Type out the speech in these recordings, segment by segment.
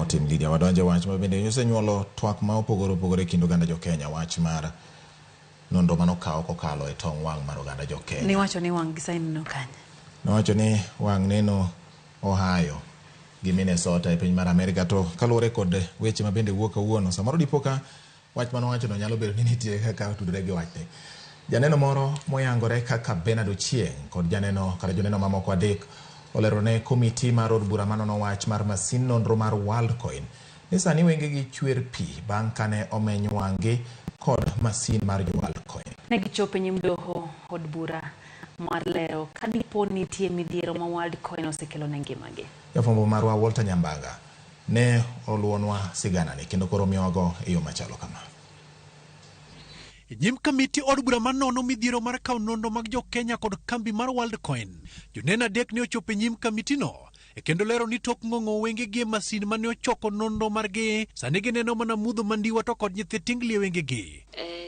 otim Lydia. Wadonje wach ma bende osenyuolo twak ma opogore opogore e kind oganda jo Kenya, wach mar nonro manokaw kokalo e tong wang' mar oganda jo Kenya. Niwacho ni wang' gi sani neno kanye? Nowacho ni wang' neno Ohio gi Minnesota e piny mar Amerika to kaluwore kod weche ma bende wuok kawuono samoro dipo ka wach manowachono nyalo bedo ni nitie kaka otudore gi wachni. Janeno moro moyangore kaka Bernard Ochieng' kod janeno kata joneno mamoko adek olero ne komiti mar od bura manono wach mar masin nonro mar Worldcoin ni sani wengegi chwer pi bang' kane omeny wang'gi kod masin mar jo Worldcoin. Ne gichopo e nyim doho od bura mar lero ka dipo ni nitie midhiero ma Worldcoin osekelo ne ngimagi. Jafwambo marwa Walter Nyambaga ne oluwonwa siganani kendo koro miyowago e yo machalo kama. E nyim kamiti od bura manono midhiero mar kawo nonro mag jo Kenya kod kambi mar Worldcoin, joneno adek ne ochopo e nyim kamitino e kendo lero ni tok ng'ong'o wengegi e masin mane ochoko nonro margi, sani gineno mana mudho mandiwa to kod nyithi tingli e wengegi.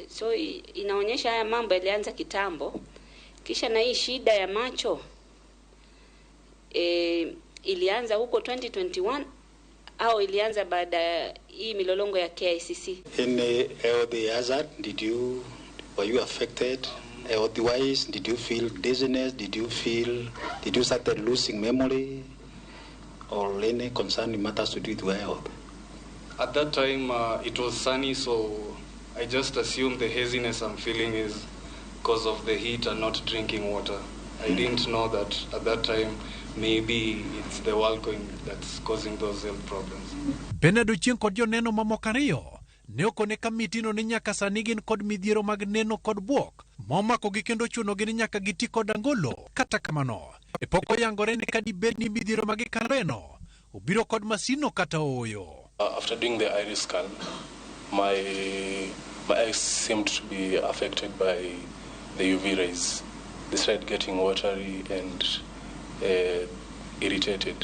So inaonyesha haya mambo yalianza kitambo, kisha na hii shida ya macho ilianza huko 2021 au ilianza baada ya hii milolongo ya KICC. Any health hazard, were you affected health wise? Did you feel dizziness? Did you start losing memory or any concerning matters to do with your health? At that time, it was sunny, so I just assumed the haziness I'm feeling is because of the heat and not drinking water. I didn't know that at that time maybe it's the Worldcoin that's causing those health problems. Bernard Ochieng kod joneno mamoko ariyo ne okone kamitino ni nyaka sani gin kod midhiero mag neno kod buok momakogi kendo chunogi ni nyaka giti kod angolo. Kata kamano, e pok oyangore ni ka dibed ni midhiero ma gikaleno obiro kod masino kata ooyo. After doing the iris scan, my eyes seemed to be affected by the UV rays. They started getting watery and irritated.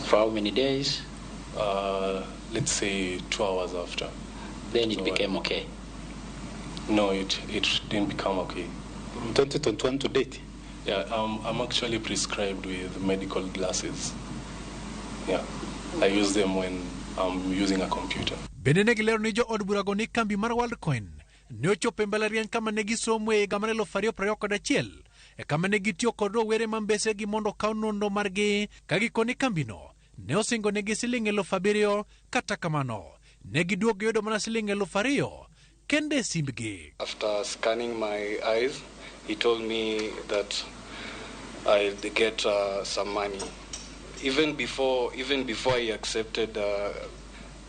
For how many days? Let's say 2 hours after. Then it became okay? No, it didn't become okay. From 2021 to date? Yeah, I'm actually prescribed with medical glasses. Yeah, I use them when I'm using a computer. Bende ne gilero ni jo od burago ni kambi mar Worldcoin ne ochopo e mbalariany kama ne gisomo e higa mar 2021 e kama ne gitiyo kod rowere ma mbesegi mondo okaw nonro margi ka gikone kambino ne osingo negi siling 7,000 kata kamano ne giduogo giyudo mana siling 2,000 kende e simbgi. After scanning my eyes, he told me that I'd get some money. Even before I accepted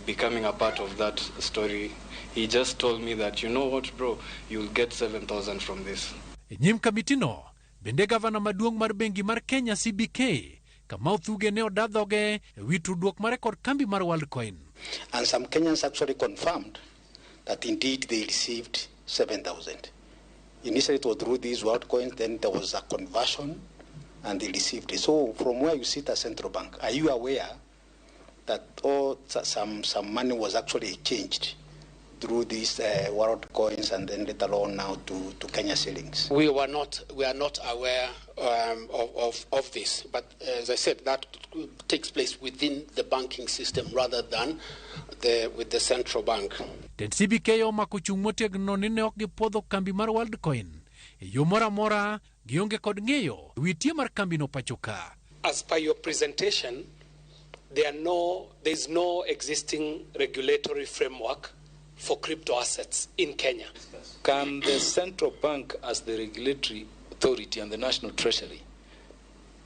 becoming a part of that story, he just told me that, you know what, bro, you'll get 7,000 from this. E nyim kamitino, bende gavana maduong' mar bengi mar Kenya CBK, Kamau Thuge ne oda dhoge e wi tudruok mare kod kambi mar Worldcoin. And some Kenyans actually confirmed that indeed they received 7,000. Initially it was through these Worldcoins, then there was a conversion and they received it. So from where you sit at Central Bank, are you aware that some money was actually changed through these world coins and then later on now to Kenya shillings? We are not aware of this, but as I said, that takes place within the banking system rather than with the central bank. Tend CBK omako chung' motegno ni ne ok gipuodho kambi mar Worldcoin e yo moro amora gionge kod ng'eyo wi tie mar kambino pacho ka. As per your presentation, there is no existing regulatory framework for crypto assets in Kenya. Can the central bank, as the regulatory authority and the National Treasury,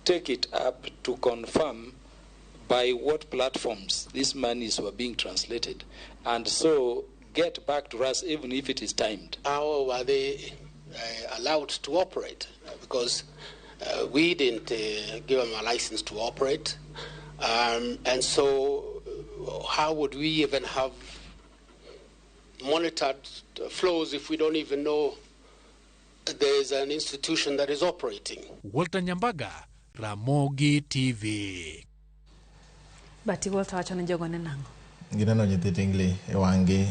take it up to confirm by what platforms these monies were being translated, and so get back to us even if it is timed? How were they allowed to operate? Because we didn't give them a license to operate. And so how would we even have monitored flows if we don't even know there is an institution that is operating? Walter Nyambaga, Ramogi TV. Bati Walter wacho ni jogo ne nang'o? Gineno nyithi tingli e wang'gi.